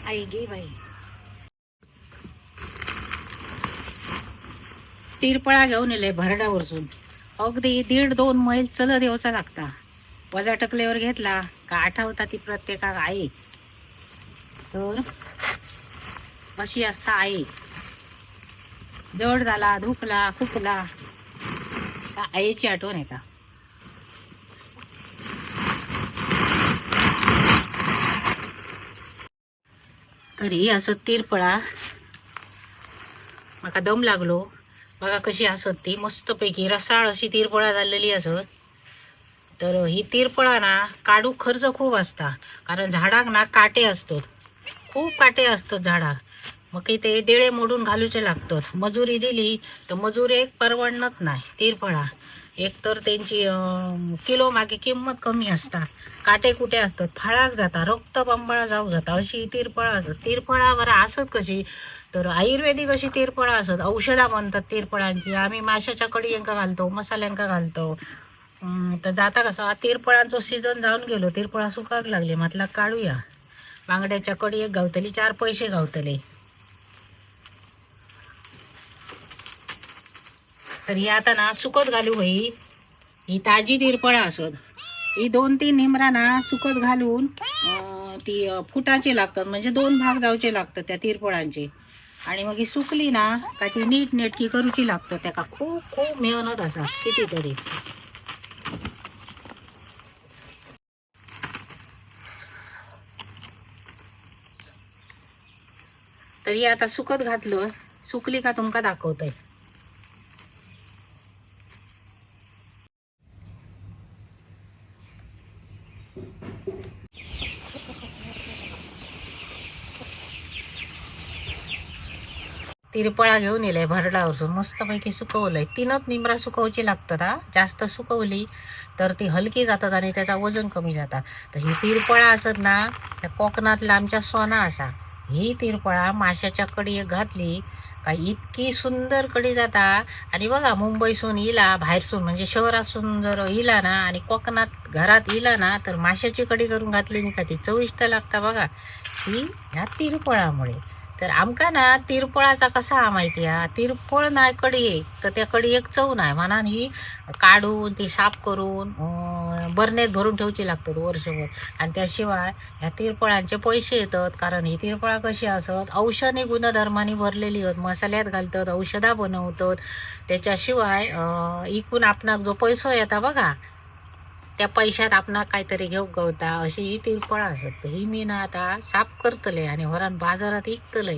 आई गे बाई. तिरपळा घेऊन येले भरडावरसून. अगदी 1.5-2 मैल चलत येवचा लागता. वजा टकलेवर घेतला का आठवता ती प्रत्येकाक आई. तर अशी असता आई. जड झाला, धुकला, खुपला का आईची आठवण येता. तरी असं तिरपळा माका दम लागलो. बघा कशी असत ती मस्तपैकी रसाळ अशी तिरपळा झालेली असत. तर ही तिरपळा ना काढू खर्च खूप असता, कारण झाडाक ना काटे असतात, खूप काटे असतात झाडाक. मग की ते डेळे मोडून घालूचे लागतात. मजुरी दिली तर मजुरी एक परवडणत नाही. तिरफळा एक तर त्यांची किलो मागे किंमत कमी असता, काटे कुठे असतात, फळाक जाता, रक्त बंबाळा जाऊ जाता अशी तिरफळा असत. तिरफळा बरं असत कशी, तर आयुर्वेदिक अशी तिरफळा असत, औषधा म्हणतात तिरफळांची. आम्ही माशाच्या कढींका घालतो, मसाल्यांका घालतो. तर जाता कसं तिरफळांचो सीझन जाऊन गेलो, तिरफळा सुकाक लागले, म्हटलं काढूया बांगड्याच्या कढी एक गावतली, 4 पैसे गावतले. तर ही आता ना सुकत घालू होई. ही ताजी तिरपळा असत. ही 2-3 निमरा ना सुकत घालून ती फुटाची लागतात, म्हणजे 2 भाग जावचे लागतात त्या तिरपळांचे. आणि मग ही सुकली ना का ती नीट नेटकी करूची लागतात. त्याका खूप खूप मेहनत असा कितीतरी. तर ही आता सुकत घातलं, सुकली का तुमका दाखवतोय. तिरपळा घेऊन येलंय भरडावरसून, मस्तपैकी सुकवलंय. 3 निमरा सुकवची लागतात हा. जास्त सुकवली तर ती हलकी जातात आणि त्याचा वजन कमी जाता. तर ही तिरपळा असत ना त्या कोकणातला आमच्या सोना असा. ही तिरपळा माशाच्या कढी घातली का इतकी सुंदर कढी जाता. आणि बघा मुंबईसून इला, बाहेरसून म्हणजे शहरातून जर इला ना आणि कोकणात घरात इला ना तर माशाची कढी करून घातली नाही का ती चविष्ट लागता बघा ही ह्या तिरपळामुळे. तर आमका ना तिरपळाचा कसा माहिती आहे, तिरपळ नाही कढी एक तर त्या कढी एक चव नाही म्हणान. ही काढून ती साफ करून बरणीत भरून ठेवची लागतात वर्षभर. आणि त्याशिवाय ह्या तिरपळांचे पैसे येतात, कारण ही तिरपळा कशी असत औषधी गुणधर्माने भरलेली होत, मसाल्यात घालतात, औषधा बनवतात. त्याच्याशिवाय इकून आपणाक जो पैसो येता बघा त्या पैशात आपणाक काहीतरी घेऊक गवता अशी ही तिरपळा असत. ही मी ना आता साफ करतले आणि होरान बाजारात इकतले.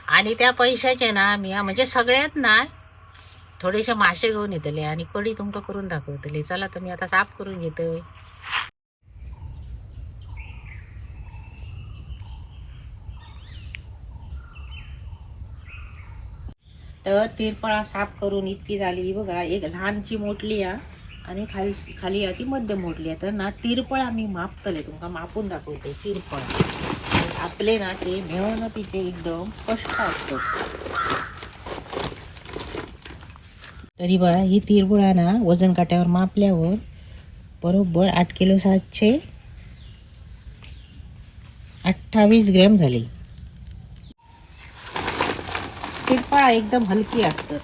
आणि त्या पैशाचे ना मी म्हणजे सगळ्यात ना थोडेसे मासे घेऊन येतले आणि कढी तुमका करून दाखवतले. चला तर मी आता साफ करून घेतोय. तर तिरपळा साफ करून इतकी झाली बघा. एक लहानची मोठली या आणि खाली खाली या ती मध्यम मोठली आहे. तर ना तिरपळा मी मापतले, तुमका मापून दाखवते. तिरपळा आपले ना ते मेहनतीचे एकदम कष्ट असतात. तरी बघा ही तिरपळा ना वजन काट्यावर मापल्यावर बरोबर 8 किलो 728 ग्रॅम झाली. तिरपळा एकदम हलकी असतात.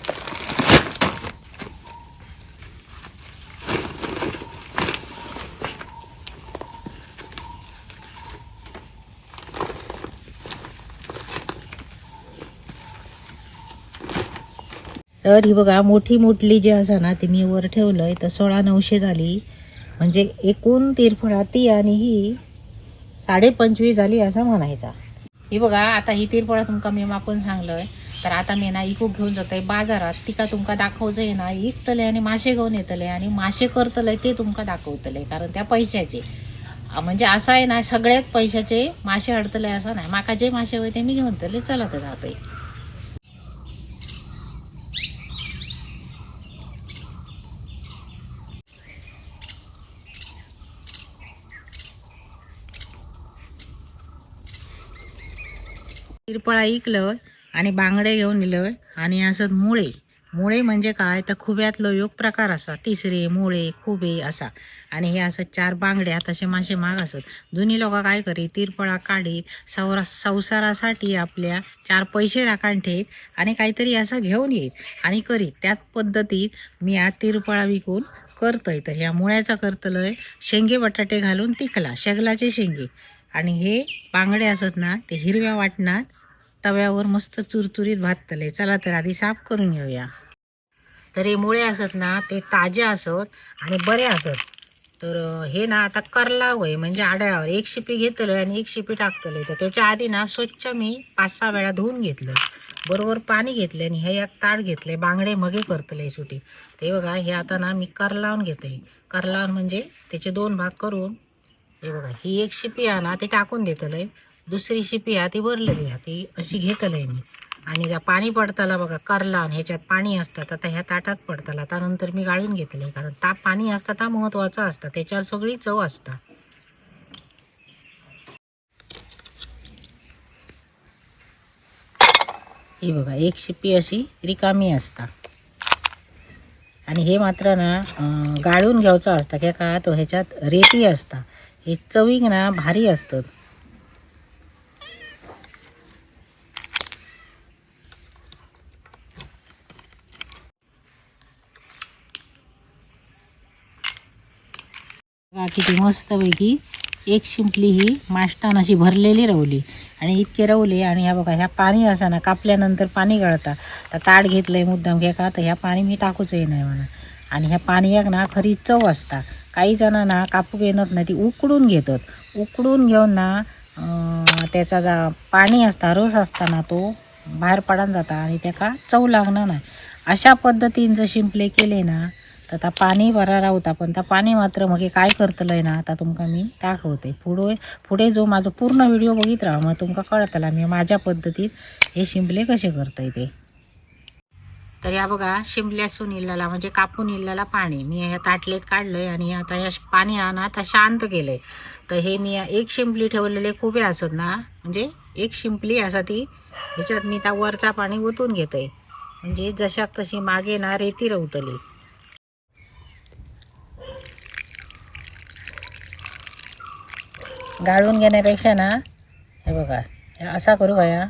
तर ही बघा मोठी मोठली जी असा ना ती मी वर ठेवलंय तर 16,900 झाली, म्हणजे एकूण तिरफळा ती आणि ही 25.5 झाली असं म्हणायचा. ही बघा आता ही तिरफळा तुमका मी मापून सांगलंय. तर आता मी ना इकूक घेऊन जातय बाजारात, तिका तुमका दाखवचंय ना इकतले आणि मासे घेऊन येतले आणि मासे करतले ते तुमका दाखवतले, कारण त्या पैशाचे म्हणजे असं आहे ना सगळ्यात पैशाचे मासे अडतले असं नाही, माका जे मासे होय ते मी घेऊन तले. चला तर जातय. तिरपळा इकलं आणि बांगडे घेऊन इलं आणि असं मुळे मुळे म्हणजे काय तर खुब्यातलो योग प्रकार असा, तिसरे मुळे खुबे असा. आणि हे असं चार बांगड्या तसे मासे महाग असत. जुनी लोक काय करीत, तिरपळा काढीत संसारासाठी आपल्या चार पैसे राखण ठेत आणि काहीतरी असं घेऊन येत आणि करीत. त्याच पद्धतीत मी आज तिरपळा विकून करतोय. तर ह्या मुळ्याचा करतलंय शेंगे बटाटे घालून तिखला, शेगलाचे शेंगे. आणि हे बांगडे असत ना ते हिरव्या वाटणात तव्यावर मस्त चुरचुरीत भाजतले. चला तर आधी साफ करून घेऊया. तर हे मुळे असत ना ते ताजे असत आणि बरे असत. तर हे ना आता करला होय म्हणजे आड्यावर एक शिपी घेतलं आणि एक शिपी टाकतले. तर त्याच्या आधी ना स्वच्छ मी 5-6 वेळा धुवून घेतलं, बरोबर पाणी घेतलं आणि हे एक ताट घेतले, बांगडे मगे करतले सुटी. ते बघा हे आता ना मी करलावून घेते. करलावून म्हणजे त्याचे 2 भाग करून हे बघा ही एक शिपी आहे ना ती टाकून देतलंय, दुसरी शिपी आहे ती भरलेली आहे ती अशी घेतलंय मी. आणि त्या पाणी पडताला बघा करलान ह्याच्यात पाणी असतात, आता ह्या ताटात पडताला त्यानंतर मी गाळून घेतले, कारण ता पाणी असतं ता महत्त्वाचं असतं, त्याच्यावर सगळी चव असता. ही बघा एक शिपी अशी रिकामी असता. आणि हे मात्र ना गाळून घ्यायचं असतं, की का तो ह्याच्यात रेती असता, हे चवीक ना भारी असतात. बघा किती मस्तपैकी एक शिंपली ही माष्टान अशी भरलेली रवली आणि इतके रवले. आणि ह्या बघा ह्या पाणी असं ना कापल्यानंतर पाणी गळता, तर ताट घेतलंय मुद्दाम घ्या का तर ह्या पाणी मी टाकूचंही नाही म्हणा. आणि ह्या पाणीयाक ना खरी चव असता. काही जणांना कापूक येणत नाही, ती उकडून घेतात. उकडून घेऊन ना त्याचा जा पाणी असता रस असताना तो बाहेर पडून जाता आणि त्याका चव लागणार नाही. अशा पद्धतीन जर शिंपले केले ना तर आता पाणी बरा रावता, पण त्या पाणी मात्र मग काय करतलंय ना आता तुमका मी दाखवते. पुढे पुढे जो माझो पूर्ण व्हिडिओ बघित राहा, मग तुमका कळतला मी माझ्या पद्धतीत हे शिंपले कसे करतय ते. तर या बघा शिंपल्यासून इल्लाला म्हणजे कापून इल्लाला पाणी मी ह्या ताटलेत काढलंय आणि आता या पाणी हा ना आता शांत केलंय. तर हे मी एक शिंपली ठेवलेले खुबे असत ना, म्हणजे एक शिंपली असा ती ह्याच्यात मी त्या वरचा पाणी ओतून घेते, म्हणजे जशाक तशी मागे ना रेती रवतली. गाळून घेण्यापेक्षा ना हे बघा असा करू का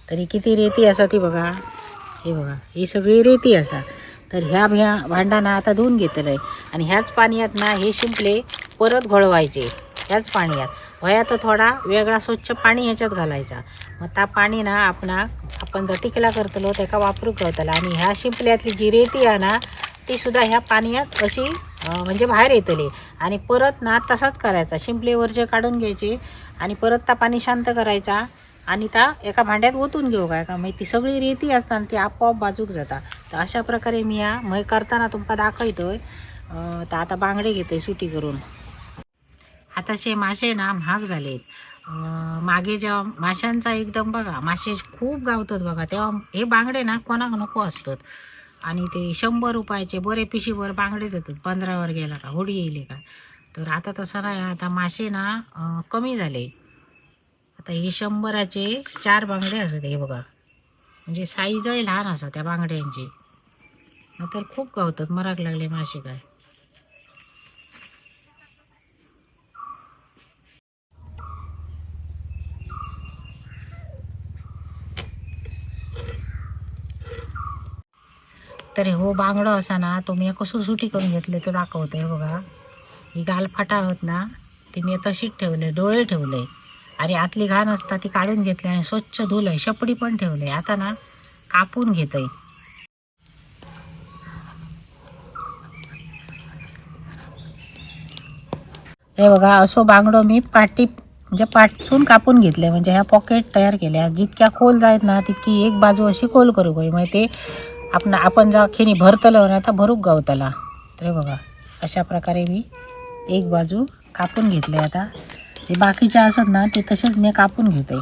तरी किती रेती असा ती बघा. हे बघा ही सगळी रेती असा. तर ह्या ह्या भांडांना आता धुवून घेतलं आहे आणि ह्याच पाण्यात ना हे शिंपले परत घोळवायचे. ह्याच पाण्यात वया तर थोडा वेगळा स्वच्छ पाणी ह्याच्यात घालायचा, मग त्या पाणी ना आपण जर टिकला करतलो त्याका वापरूक गावतला. आणि ह्या शिंपल्यातली जी रेती आहे ना ती सुद्धा ह्या पाण्यात अशी म्हणजे बाहेर येतली. आणि परत ना तसाच करायचा, शिंपलेवरचे काढून घ्यायचे आणि परत त्या पाणी शांत करायचा आणि त्या एका भांड्यात ओतून घेऊ काय का, मग ती सगळी रेती असताना ती आपोआप बाजूक जाता. तर अशा प्रकारे मी या मग करताना तुमका दाखवतोय. तर आता बांगडे घेते सुटी करून. आताचे मासे ना महाग झालेत. मागे जेव्हा माशांचा एकदम बघा मासे खूप गावतात बघा, तेव्हा हे बांगडे ना कोणाक नको असतात. आणि ते 100 रुपयाचे बरे पिशीभर बांगडे देतात, 15वर गेला का होडी येईल का. तर आता तसं नाही, आता मासे ना कमी झाले. आता हे 100चे 4 बांगडे असतात हे बघा, म्हणजे साईजही लहान असतात त्या बांगड्यांची, तर खूप गावतात, मराक लागले मासे काय. तर हो बांगडो असा ना तो मी कसं सुटी करून घेतले तो दाखवते. बघा ही गालफाटा आहोत ना ती मी तशीच ठेवले, डोळे ठेवले आणि आतली घाण असता ती काढून घेतली आणि स्वच्छ धुलंय, शेपडी पण ठेवले. आता ना कापून घेतय. हे बघा असो बांगडो मी पाटी म्हणजे पाटसून कापून घेतले, म्हणजे ह्या पॉकेट तयार केल्या. जितक्या खोल जायत ना तितकी एक बाजू अशी खोल करू गई, म्हणजे ते आपण जेव्हा खेणी भरतलो ना आता भरूक गावतला. तर हे बघा अशा प्रकारे मी एक बाजू कापून घेतले. आता जे बाकीचे असत ना ते तसेच मी कापून घेते.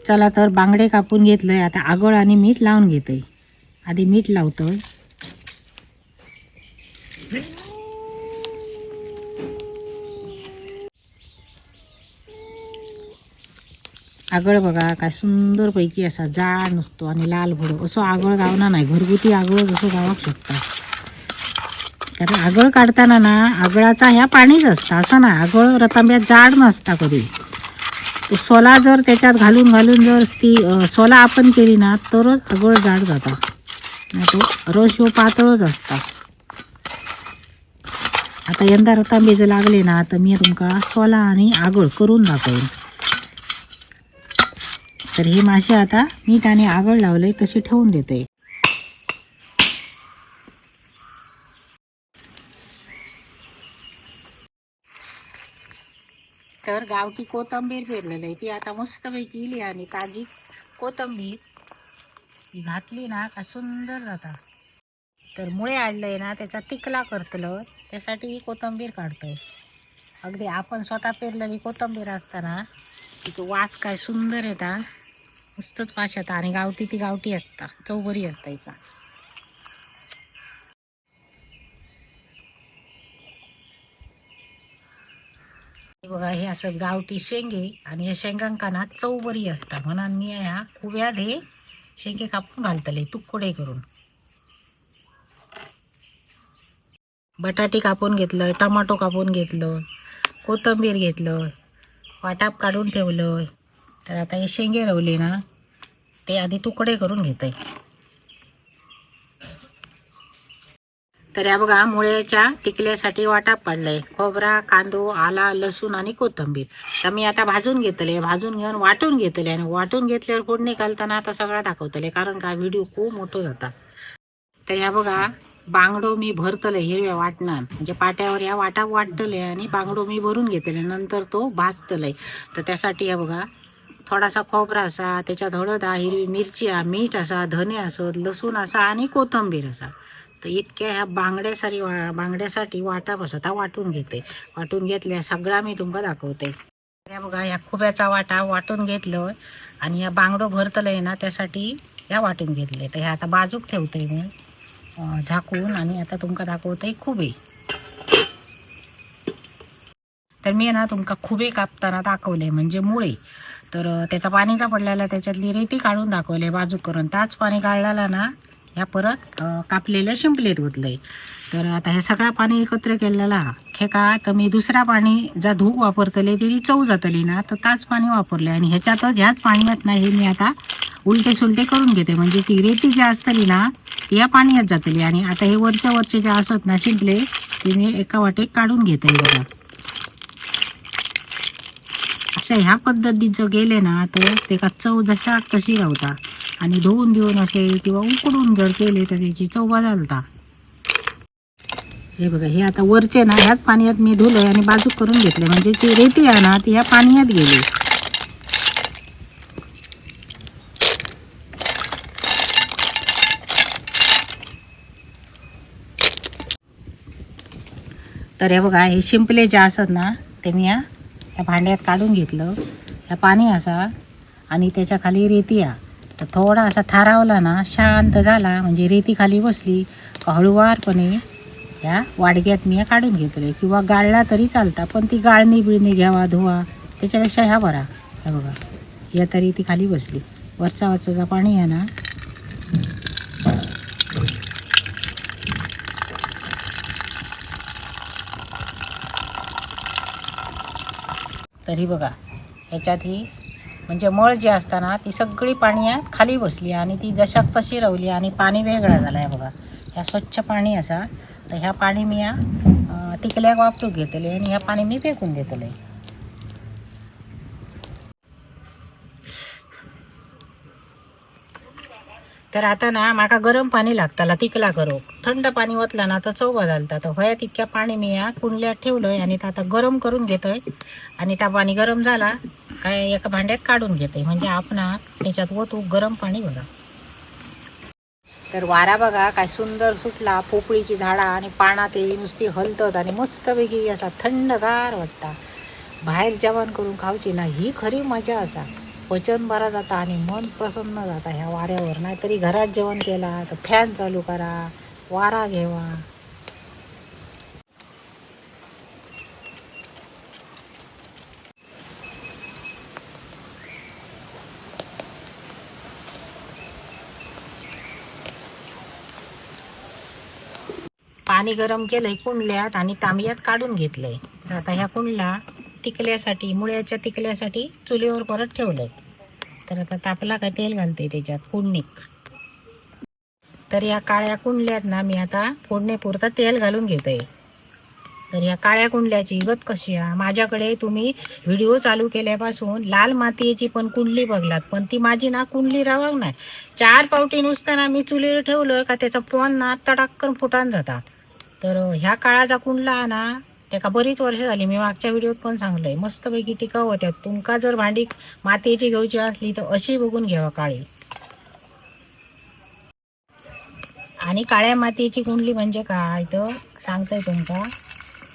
चला तर बांगडे कापून घेतलंय, आता आगळ आणि मीठ लावून घेतोय. आधी मीठ लावतोय. आगळ बघा काय सुंदर पैकी असा जाड नुसतो आणि लाल भडो असो आगळ गावना नाही, घरगुती आगळ जसं गावाक शकता. कारण आगळ काढताना ना आगळाचा ह्या पाणीच असता असं ना, आगळ रतांब्यात जाड नसता कधी. तो सोला जर त्याच्यात घालून घालून जर ती सोला आपण केली ना तरच आगळ जाड जाता, नाही तो रस ह्यो पातळच असता. आता यंदा रतांबे जर लागले ना तर मी तुमका सोला आणि आगळ करून दाखवेन. तर हे मासे आता मीठ आणि आगळ लावले तसे ठेवून देते. तर गावठी कोथंबीर पेरलेली आहे ती आता मस्तपैकी इली आणि ताजी कोथंबीर ती घातली ना का सुंदर जाता. तर मुळे आणलंय ना त्याचा तिकला करतलं, त्यासाठी ही कोथंबीर काढतोय. अगदी आपण स्वतः पेरलेली कोथंबीर असताना तिचा वास काय सुंदर येता, मस्तच वास येता. आणि गावठी ती गावठी असता, चव बरी असता हिचा. हे बघा हे असं गावठी शेंगे आणि या शेंगांका ना चव बरी असता, म्हणून मी ह्या खुब्यात हे शेंगे कापून घालतले तुकडे करून. बटाटे कापून घेतलं, टमाटो कापून घेतलं, कोथिंबीर घेतलं, वाटाप काढून ठेवलं. तर आता हे शेंगे रवले ना ते आधी तुकडे करून घेते. तर या बघा मुळ्याच्या टिकल्यासाठी वाटाप काढलंय, खोबरा, कांदो, आला, लसूण आणि कोथिंबीर. तर मी आता भाजून घेतले, भाजून घेऊन वाटून घेतले आणि वाटून घेतल्यावर फोडणी घालताना आता सगळं दाखवतले, कारण का व्हिडिओ खूप मोठो जाता. तर ह्या बघा बांगडो मी भरतले हिरव्या वाटणान, म्हणजे पाट्यावर ह्या वाटा वाटतले आणि बांगडो मी भरून घेतले, नंतर तो भाजतले. तर त्यासाठी ह्या बघा थोडासा खोबरा असा, त्याच्यात हळद हा, हिरवी मिरची हा, मीठ असा, धने असत, लसूण असा आणि कोथिंबीर असा. तर इतक्या ह्या बांगड्यासाठी बांगड्यासाठी वाटा बसत हा वाटून घेते. वाटून घेतल्या सगळा मी तुमका दाखवते. ह्या बघा ह्या खुब्याचा वाटा वाटून घेतलं आणि ह्या बांगडो भरतलंय ना त्यासाठी ह्या वाटून घेतले. तर ह्या आता बाजूक ठेवते मी झाकून आणि आता तुमका दाखवते खुबे. तर मी ना तुमका खुबे कापताना दाखवले म्हणजे मुळे. तर त्याचा पाणी का पडलेला त्याच्यातली रेती काढून दाखवले बाजूक करून, त्याच पाणी काढलेला ना ह्या परत कापलेल्या शिंपलेत ओतलंय. तर आता हे सगळा पाणी एकत्र केलेला खेका तर मी दुसरा पाणी जा धूक वापरतले ती चव जातली ना, तर त्याच पाणी वापरले आणि ह्याच्यातच ह्याच पाण्यात ना हे मी आता उलटे सुलटे करून घेते, म्हणजे ती रेती जी असतली ना ती या पाण्यात जातली. आणि आता हे वरच्या वरचे जे असत ना शिंपले ते मी एका वाटेत काढून घेते. बघा अशा ह्या पद्धतीचं गेले ना तर तेका चव जशा तशी रावता आणि धुवून धुवून असेल किंवा उकडून जर केले तर त्याची चव बदलता. हे बघा हे आता वरचे ना ह्याच पाण्यात मी धुले आणि बाजूक करून घेतले, म्हणजे ती रेती आहे ना ती ह्या पाण्यात गेली. तर हे बघा हे शिंपले जे असत ना ते मी ह्या भांड्यात काढून घेतलं. ह्या पाणी असा आणि त्याच्या खाली रेती आ, तर थोडा असा थारावला ना शांत झाला म्हणजे रेती खाली बसली का हळूवारपणे ह्या वाडग्यात मी काढून घेतले किंवा गाळला तरी चालता, पण ती गाळणी बिळणी घ्यावा धुवा त्याच्यापेक्षा ह्या बरा. ह्या बघा या तरी ती खाली बसली, वरचा वरचा पाणी आहे ना. तरी बघा ह्याच्यात ही म्हणजे मळ जी असताना ती सगळी पाणी खाली बसली आणि ती जशाक तशी रावली आणि पाणी वेगळा झाला. आहे बघा ह्या स्वच्छ पाणी असा, तर ह्या पाणी मी या तिकल्याक वापरूक घेतले आणि ह्या पाणी मी फेकून देतले. तर आता ना माका गरम पाणी लागताला तिकला करूक, थंड पाणी ओतला ना तर चव बदलता. तर होया तितक्या पाणी मी या कुंडल्यात ठेवलंय आणि आता गरम करून घेतोय आणि त्या पाणी गरम झाला काय एका भांड्यात काढून घेते, म्हणजे आपण त्याच्यात ओतू गरम पाणी. बघा तर वारा बघा काय सुंदर सुटला, पोपळीची झाडा आणि पाना ते नुसती हलतत आणि मस्तपैकी असा थंडगार वाटता. बाहेर जेवण करून खावची ना ही खरी मजा असा. पचन बरा जाता आणि मन प्रसन्न जाता ह्या वाऱ्यावर. नाहीतरी घरात जेवण केला तर फॅन चालू करा, वारा घेवा. पाणी गरम केलंय कुंडल्यात आणि तांब्यात काढून घेतलंय. तर आता ह्या कुंडला टिकल्यासाठी, मुळ्याच्या टिकल्यासाठी चुलीवर परत ठेवलंय. तर आता तापला का तेल घालते त्याच्यात फोडणीक. तर या काळ्या कुंडल्यात ना मी आता फोडणीपुरता तेल घालून घेते. तर या काळ्या कुंडल्याची गत कशी आहे माझ्याकडे, तुम्ही व्हिडिओ चालू केल्यापासून लाल मातीची पण कुंडली बघलात, पण ती माझी ना कुंडली रावाक नाही. 4 पावटी नुसतं ना मी चुलीवर ठेवलं का त्याचा पोन ना तडाक्कन फुटान जाता. तर ह्या काळाचा कुंडला ना त्याका बरीच वर्ष झाली, मी मागच्या व्हिडिओत पण सांगलंय, मस्तपैकी टिकाऊ होत्या. तुमका जर भांडी मातीची घेऊची असली तर अशी बघून घ्यावा काळी. आणि काळ्या मातीची कुंडली म्हणजे काय तर सांगतंय तुमका,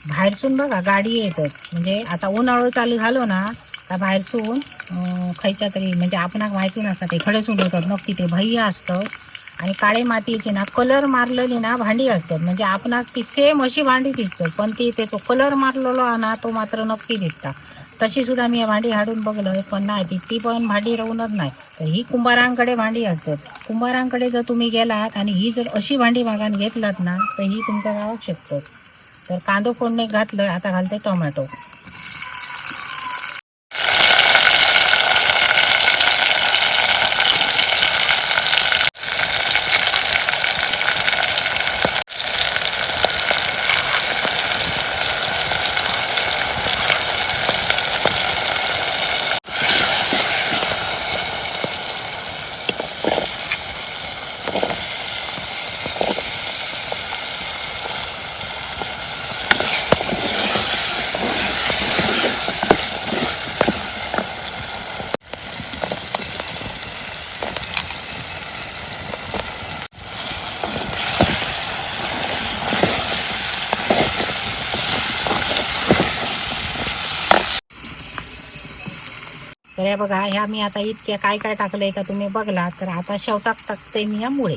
बाहेरसून बघा गाडी येतात, म्हणजे आता उन्हाळो चालू झालो ना का बाहेरसून खयच्या तरी म्हणजे आपणाक माहिती नसतात ते खडेसून येतात नक्की ते भैया असतं. आणि काळे मातीची ना कलर मारलेली ना भांडी असतात, म्हणजे आपणाक ती सेम अशी भांडी दिसतात, पण ती त्याचो कलर मारलेलो ना तो मात्र नक्की दिसता. तशी सुद्धा मी भांडी हाडून बघलं पण नाही, ती ती पण भांडी राहूनच नाही. तर ही कुंभारांकडे भांडी असतात. कुंभारांकडे जर तुम्ही गेलात आणि ही जर अशी भांडी मागान घेतलात ना तर ही तुमच्या गावात शकतात. तर कांदो फोडणे घातलं, आता घालते टोमॅटो. तर हे बघा, ह्या मी आता इतक्या काय काय टाकलंय का तुम्ही बघला. तर आता शेवटाक टाकते मी या मुळे.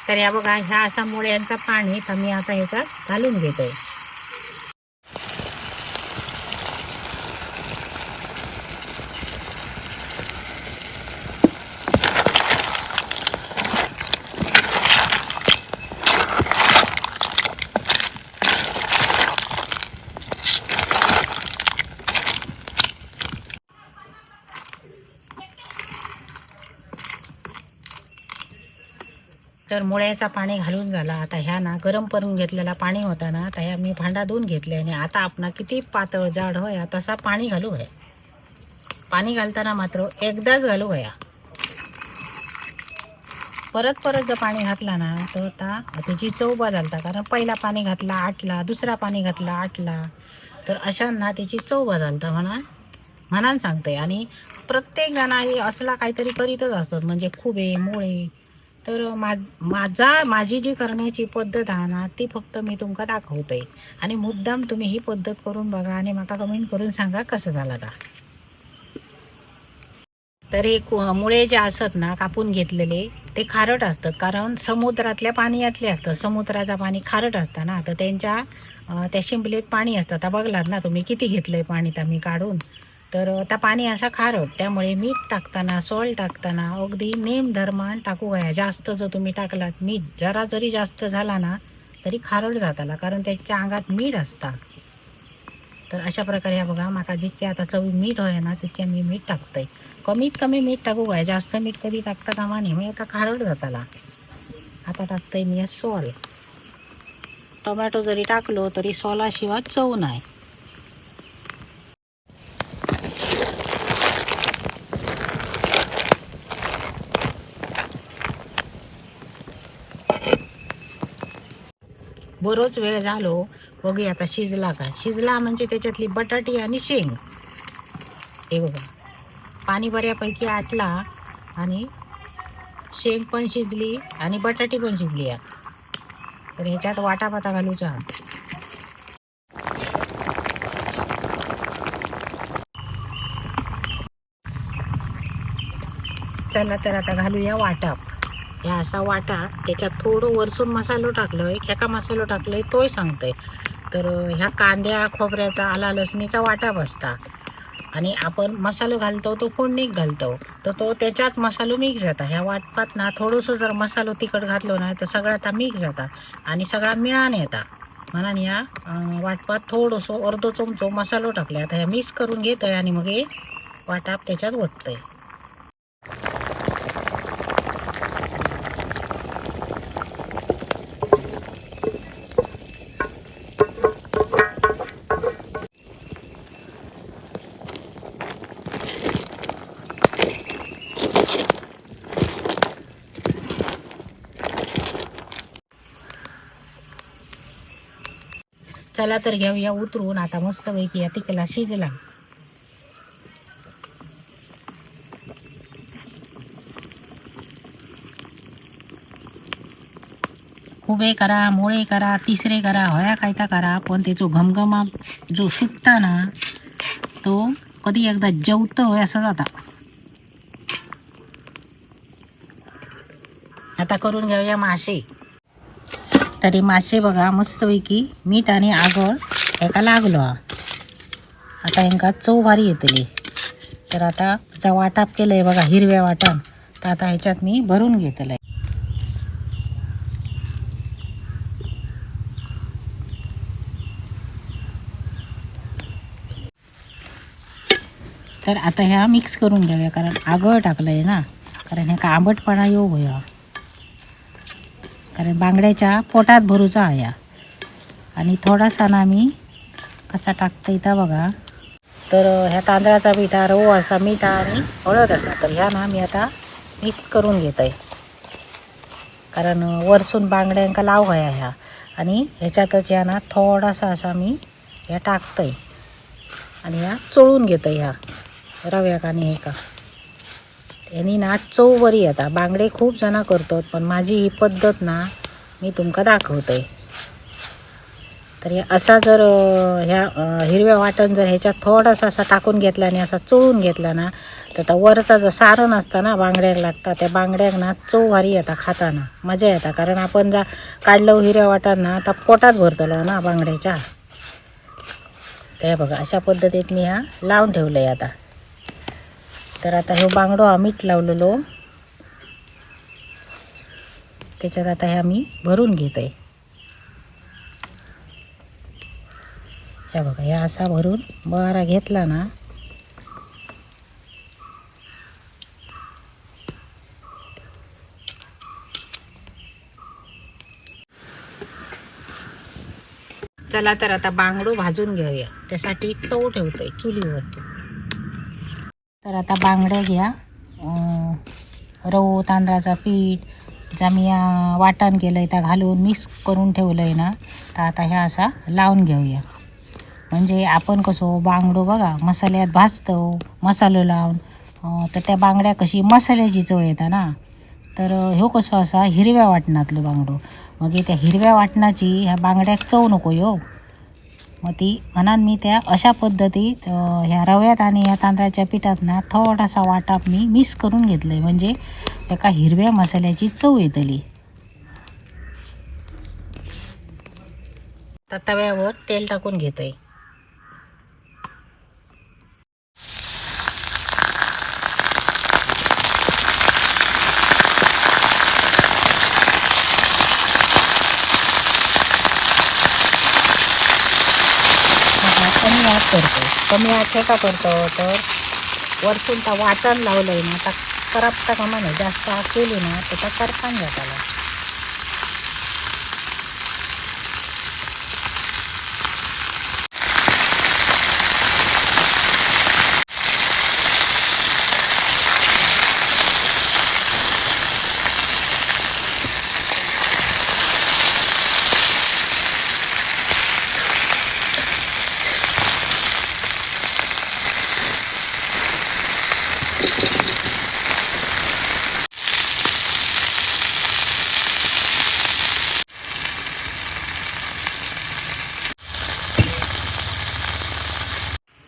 तर या बघा, ह्या असा मुळ्यांचा पाणी तर मी आता ह्याच्यात घालून घेते. तर मुळ्याचा पाणी घालून झाला. आता ह्या ना गरम करून घेतलेला पाणी होता ना, आता ह्या मी भांडा धुवून घेतले आणि आता आपण किती पातळ जाड होया तसा पाणी घालू घ्या. पाणी घालताना मात्र एकदाच घालू घ्या, परत परत जर पाणी घातला ना तर आता त्याची चव बदलता. कारण पहिला पाणी घातला आटला, दुसरा पाणी घातला आटला, तर अशांना त्याची चव बदलता म्हणान सांगते. आणि प्रत्येक जण हे असला काहीतरी करीतच असतात, म्हणजे खुबे मुळे. तर माझी जी करण्याची पद्धत आहे ना ती फक्त मी तुमका दाखवते आणि मुद्दाम तुम्ही ही पद्धत करून बघा आणि माका कमेंट करून सांगा कसं झालं का. तर हे मुळे जे असत ना कापून घेतलेले ते खारट असतात, कारण समुद्रातल्या पाण्यातले असतात. समुद्राचं पाणी खारट असतं ना, तर त्यांच्या त्या शिंपलेत पाणी असतं. आता बघलात ना तुम्ही किती घेतलं आहे पाणी तर मी काढून, तर त्या पाणी असा खारट, त्यामुळे मीठ टाकताना सॉल्ट टाकताना अगदी नेम धर्मान टाकू घ्या. जास्त जर तुम्ही टाकलात मीठ, जरा जरी जास्त झाला ना तरी खारट जाताला, कारण त्याच्या अंगात मीठ असता. तर अशा प्रकारे ह्या बघा, माका जितके आता चवी मीठ होय ना तितक्या मी मीठ टाकतंय. कमीत कमी मीठ टाकू काय, जास्त मीठ कधी टाकता कामा नये, म्हणजे आता खारट जाताला. आता टाकतंय मी सॉल. टोमॅटो जरी टाकलो तरी सॉलाशिवाय चव नाही. बरोच वेळ झालो. बघूया आता शिजला का. शिजला म्हणजे त्याच्यातली बटाटी आणि शेंग. हे बघा पाणी बऱ्यापैकी आटला आणि शेंग पण शिजली आणि बटाटी पण शिजली आहे. तर ह्याच्यात वाटापाता घालूचा. चला तर आता घालूया वाटाप. ह्या असा वाटा, त्याच्यात थोडं वरसून मसालो टाकलोय, खेका मसालो टाकलोय तोही सांगतोय. तर ह्या कांद्या खोबऱ्याचा आला लसणीचा वाटा बसता आणि आपण मसालो घालतो तो फोडणीक घालतो तर तो त्याच्यात मसालो मिक्स जाता. ह्या वाटपात ना थोडंसं जर मसालो तिखट घातलो ना तर सगळा आता मिक्स जाता आणि सगळा मिळान येता. म्हणून ह्या वाटपात थोडंसं अर्धो चमचो मसालो टाकला. आता ह्या मिक्स करून घेतोय आणि मग हे वाटाप त्याच्यात ओततोय. चला तर घेऊया उतरून आता मस्तपैकी या तिकला शिजला. खुबे करा, मोळे करा, तिसरे करा, हया कायता करा, पण त्याचो घमघमा जो सुटता ना तो कधी एकदा जेवतो असं जाता. आता करून घेऊया मासे. तरी मासे बघा मस्तपैकी मीठ आणि आगळ हेका लागलो हा. आता हेंका चव भारी येतली. तर आता जा वाटाप केलंय बघा हिरव्या वाटान, तर आता ह्याच्यात मी भरून घेतलंय. तर आता ह्या मिक्स करून घेऊया, कारण आगळ टाकलंय ना, कारण ह्याका आंबटपणा येऊ होया, कारण बांगड्याच्या पोटात भरूचा आहे. आणि थोडासा ना मी कसा टाकता इथं बघा. तर ह्या तांदळाचा पिठा रवो असा मीठ आणि हळद असा, तर ह्या ना मी आता मिक्स करून घेत आहे, कारण वरसून बांगड्यांका लाव ह्या ह्या. आणि ह्याच्यातच ह्या ना थोडासा असा मी ह्या टाकतंय आणि ह्या चोळून घेतं ह्या रव्याक आणि हे का यांनी ना चव बरी येता. बांगडे खूप जण करतात पण माझी ही पद्धत ना मी तुमका दाखवते. तर हे असा जर ह्या हिरव्या वाटण जर ह्याच्यात थोडासा असा टाकून घेतला आणि असा चोळून घेतला ना, तर त्या वरचा जो सारण असता ना बांगड्याक लागता, त्या बांगड्याक ना चव भारी येता, खाताना मजा येता. कारण आपण जा काढलं हिरव्या वाटण ना तर पोटात भरतलो ना बांगड्याच्या. तर बघा अशा पद्धतीत मी ह्या लावून ठेवलं आहे आता. तर आता हे बांगडो हा मीठ लावलेलो त्याच्यात आता ह्या मी भरून घेत आहे. ह्या बघा ह्या असा भरून बरा घेतला ना, चला तर आता बांगडो भाजून घेऊया. त्यासाठी तव ठेवतोय चुलीवर. तर आता बांगड्या घ्या, रवो तांदळाचा पीठ जा मी वाटण केलं आहे त्या घालून मिक्स करून ठेवलं आहे ना, तर आता ह्या असा लावून घेऊया. म्हणजे आपण कसं बांगडो बघा मसाल्यात भाजतो मसालो लावून, तर त्या बांगड्या कशी मसाल्याची चव येता ना. तर ह्यो कसो असा हिरव्या वाटणातलो बांगडो, मग त्या हिरव्या वाटणाची ह्या बांगड्याक चव नको यो, मग ती म्हणान मी त्या अशा पद्धतीत ह्या रव्यात आणि ह्या तांदळाच्या पिठात ना थोडासा वाटाप मी मिक्स करून घेतलंय, म्हणजे त्याका हिरव्या मसाल्याची चव येतली. आता तव्यावर तेल टाकून घेतोय. कमी आत करतो, कमी आत का करतो तर वरतून त्या वाटण लावलंय ना आता करपता कामा नये, जास्त आग केली ना तर त्या करपान जाताला.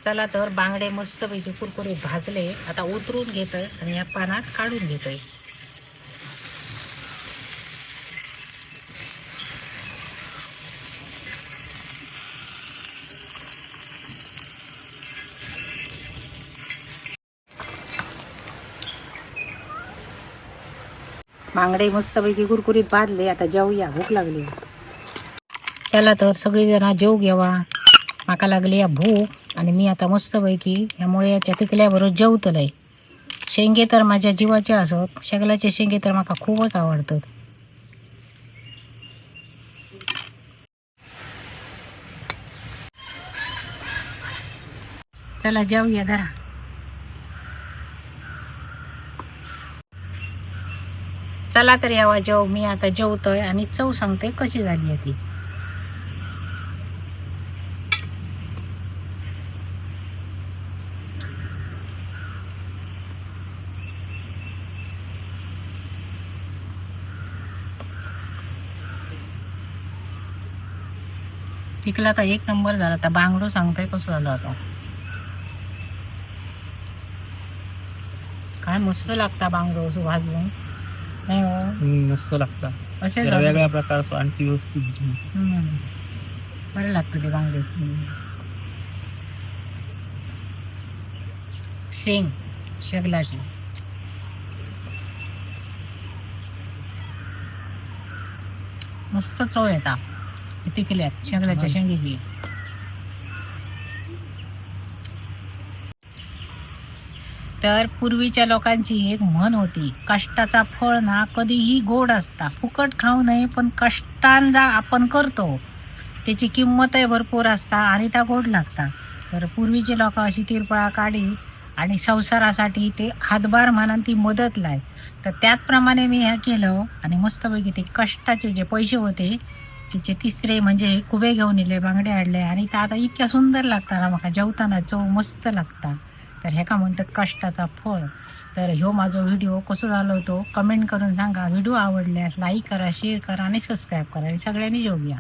चला तर बांगडे मस्तपैकी कुरकुरीत भाजले, आता उतरून घेतोय आणि या पानात काढून घेतोय. बांगडे मस्तपैकी कुरकुरीत भाजले, आता जेवूया, भूक लागली. चला तर सगळीजण जेव घ्यावा, माका लागली या भूक आणि मी आता मस्तपैकी ह्यामुळे त्या तिकल्याबरोबर जेवतलय. शेंगे तर माझ्या जीवाचे असत, शेगलाचे शेंगे तर माका खूपच आवडतात. चला जेवूया धरा. चला तर यावा जेव, मी आता जेवतोय आणि चव सांगते कशी झाली आहे ती. तिकला तर एक नंबर झाला. आता बांगडो सांगतोय कसं झालं आता. काय मस्त लागता बांगडो असं भाजून नाही हो? मस्त लागतं. असे जरा वेगळ्या प्रकारचं आणखी व्यवस्थित. बरं लागतं ते बांगडे. शेंग शेगलाची मस्त चव येता तिकल्यात शेगलाच्या शेंगेची. तर पूर्वीच्या लोकांची एक म्हण होती, कष्टाचा फळ ना कधीही गोड असता. फुकट खाऊ नये, पण कष्टांचा आपण करतो त्याची किंमतही भरपूर असता आणि त्या गोड लागता. तर पूर्वीचे लोक अशी तिरपळा काढी आणि संसारासाठी ते हातभार म्हणून ती मदत लाय. तर त्याचप्रमाणे मी ह्या केलं आणि मस्तपैकी ते कष्टाचे जे पैसे होते तिचे तिसरे म्हणजे हे खुबे घेऊन येले, बांगडे आणले आणि त्या आता इतक्या सुंदर लागतात ना म्हाका जेवताना चव मस्त लागता. तर ह्याका म्हणतात कष्टाचा फळ. तर ह्यो माझो व्हिडिओ कसो झालो तो कमेंट करून सांगा. व्हिडिओ आवडल्यास लाईक करा, शेअर करा आणि सबस्क्राईब करा आणि सगळ्यांनी जेवूया.